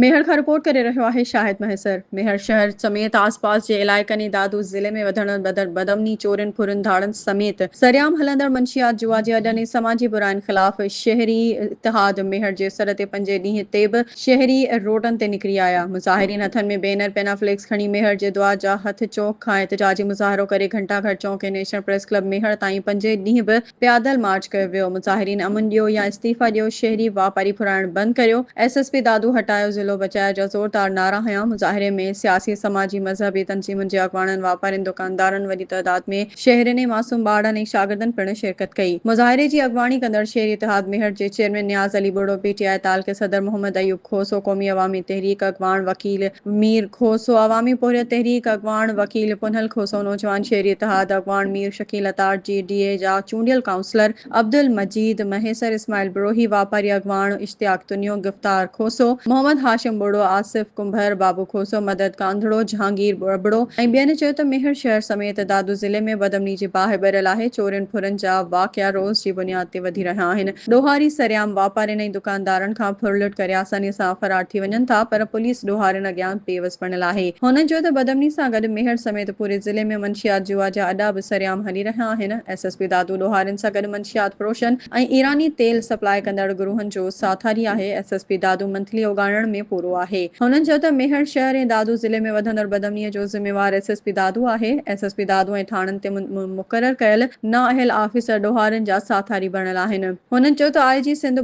ميهڙ کان رپورٽ ڪري رهيو آهي شاهد مهيسر. ميهڙ شهر سميت آس پاس جي علائقن ۽ دادو ضلعي ۾ وڌندڙ بدامني، چورين، ڦرن، ڌاڙن سميت سرعام هلندڙ منشيات، جوا جي اڏن ۽ سماجي براين خلاف شهري اتحاد ميهڙ جي سڏ تي پنجين ڏينهن تي به شهري روڊن تي نڪري آيا. مظاهرين هٿن ۾ بينر، پينافليڪس کڻي ميهڙ جي دعا جا هٿ چوڪ کان احتجاجي مظاهرو ڪري گهنٽا گهر چونڪ ۽ نيشنل پريس ڪلب ميهڙ تائين پنجين ڏينهن به پيادل مارچ ڪيو ويو، مظاهرين امن ڏيو يا استعيفا ڏيو، شهري واپاري ڦرائڻ بند ڪريو، ايس ايس پي دادو هٽايو ضلعو بچايو جا زوردار نعرا هنيا، مظاهري ۾ سياسي، سماجي، مذهبي تنظيمن جي اڳواڻن، واپارين، دڪاندارن، وڏي تعداد ۾ شهرين ۽ معصوم ٻارڙن ۽ شاگردن پڻ شرڪت ڪئي. مظاهري جي اڳواڻي ڪندڙ شهري اتحاد ميهڙ جي chairman Niaz Ali Burro, P T I تعلقي صدر محمد ايوب کوسو، قومي عوامي تحريڪ اڳواڻ وڪيل مير کوسو، عوامي پورهيت تحريڪ اڳواڻ وڪيل پنهل کوسو، نوجوان شهري اتحاد اڳواڻ مير شڪيل عطار، جي ڊي اي جا چونڊيل ڪائونسلر عبدالمجيد مهيسر، اسماعيل بروهي، واپاري اڳواڻ اشتياق تنيو، گفتار کوسو، محمد هاشم ٻوڙو، آصف ڪنڀر، بابو کوسو، مدد ڪانڌڙو، جهانگير ابڙو ۽ ٻين چيو ته ميهڙ شهر سميت دادو ضلعي ۾ بدامني جي باهه ٻريل آهي، چورين ڦرن جا واقعا روز جي بنياد تي وڌي رهيا آهن. ڏوهاري سرعام واپارين ۽ دڪاندارن کان ڦرلٽ ڪري آساني سان فرار ٿي وڃن ٿا پر پوليس ڏوهارين اڳيان بيوس بڻيل آهي. هنن چيو ته بدامني سان گڏ ميهڙ سميت پوري ضلعي ۾ منشيات جوا جا اڏا به سرعام هلي رهيا آهن. ايس ايس پي دادو ڏوهارين سان گڏ منشيات فروشن ۽ ايراني تيل سپلاء ڪندڙ گروهن جو ساٿاري آهي. S S P Dadu monthly اوڳاڙڻ ۾ پورو آهي. هنن چيو ته ميهڙ شهر ۽ دادو ضلعي ۾ وڌندڙ بدامني جو ذميوار ايس ايس پي دادو آهي. ايس ايس پي دادو ۽ ٿاڻن تي مقرر ڪيل نااهل آفيسر ڏوهارين جا ساٿاري بڻيل آهن. هنن چيو ته آء جي سنڌ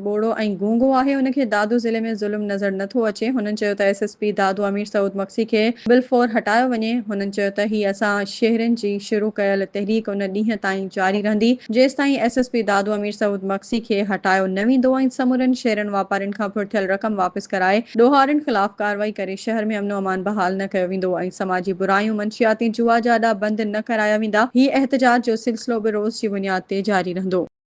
ٻوڙو ۽ گونگو آهي ان کي دادو ضلعي ۾ ظلم نظر نه ٿو اچي. هنن چيو ته S S P Dadu Amir Saud Magsi کي بالفور هٽايو وڃي. هنن چيو ته هي اسان شهرين جي شروع ڪيل تحريڪ ان ڏينهن تائين جاري رهندي جيستائين S S P Dadu Amir Saud Magsi کي هٽايو نه ويندو ۽ سمورن شهرين واپارين کان ڦر ٿيل رقم واپس ڪرائي ڏوهارين خلاف ڪارروائي ڪري شهر ۾ امن و امان بحال نه ڪيو ويندو ۽ سماجي برايون، منشيات ۽ جوا جا اڏا بند نه ڪرايا ويندا، هي احتجاج جو سلسلو به روز جي بنياد تي جاري رهندو.